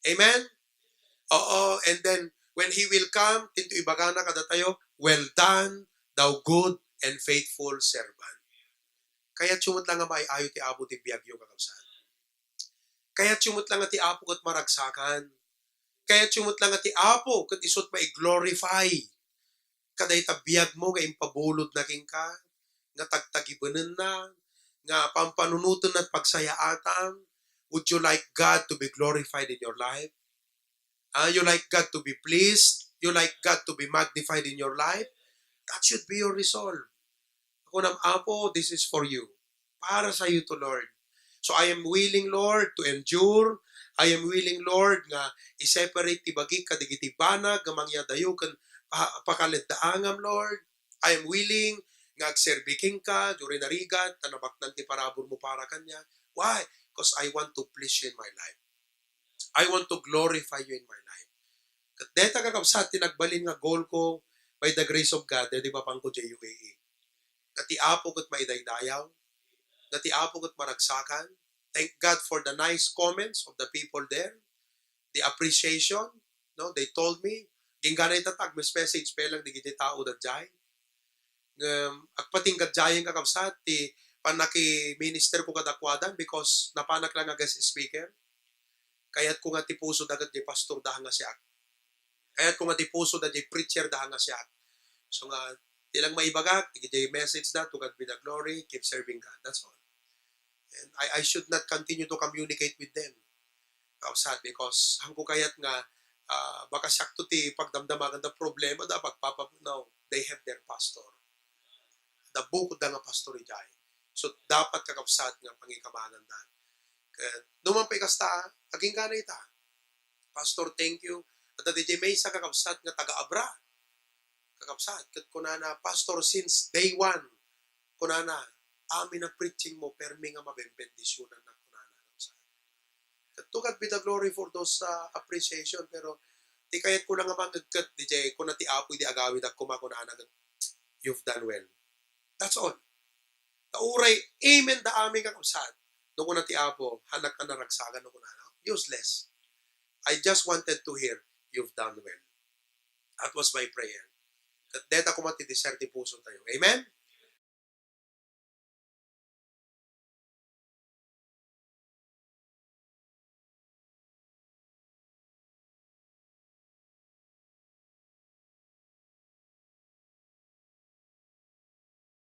Amen? Oo, and then, when He will come, tinto ibagana kadatayo, "Well done, thou good and faithful servant." Kayatyo met la nga maay-ayo ti Apo ti biagyo, kakabsat. Kayatyo met la nga ti Apo ket maragsakan. Kayatyo met la nga ti Apo ket isut' mai-glorify kadayta biagmo nga impabulodna kenka, nga tagtagibenenna, nga pampanunotenna ti pagsayaatam. Would you like God to be glorified in your life? Ah, you like God to be pleased? You like God to be magnified in your life? That should be your resolve. Kunam, "Apo, this is for you. Para sa iyo to, Lord. So I am willing, Lord, to endure. I am willing, Lord, nga i-separate ti bagik kadagiti banag nga mangyadayo ken pa-, pakaleddaangam, Lord. I am willing nga agserbi kenka, duri narigat, ta nabaknang ti paraburmo para kaniak. Why? 'Cause I want to please you in my life. I want to glorify you in my life." Ket dayta, kakabsat, ti nagbalin nga goal ko by the grace of God, daydi mapanko idiay U A E. Nga ti Apo ket maidaydayaw, nga ti Apo ket maragsakan. Thank God for the nice comments of the people there, the appreciation, no? They told me, agingga ita ta agmes-message pay lang dagiti tao daydiay. Ngem agpatingga idiayen, kakabsat, ti pannaki-minister ko kadakuada because napanak la nga guest speaker. Kayatko nga ti pusoda ket diay pastorda nga siak. Kayatko nga ti pusoda diay preacherda nga siak. So nga, di lang maibagak, diay messageda, "To God be the glory, keep serving God." That's all. And I, I should not continue to communicate with them, kakabsat, because haanko kayat nga, ah, baka siakto ti pagdamdamaganda, problemada, pagpapa-, no, they have their pastor. Adda bukodda nga pastor idiay. So, dapat, kakabsat, nga pangikamanganda. Ket, no man pay kasta, agingga ita. "Pastor, thank you." Adda diay maysa, kakabsat, nga taga-abroad. Kakabsat, ket kunana, "Pastor, since day one," kunana, "amin a preaching mo, permi nga mabenbendisionan na," kunana, kakabsat. Ket to God be the glory for those, uh, appreciation, pero ti kayatko lang nga mangngegked, diay kuna ti Apo idi agawid agkuma, kunana, "You've done well." That's all. Ta uray, amen da amin, kakabsat. No kuna ti Apo, "Haanak a naragsakan," no kunana, useless. I just wanted to hear, "You've done well." That was my prayer. Ket dayta koma ti desire ti puso tayo. Amen?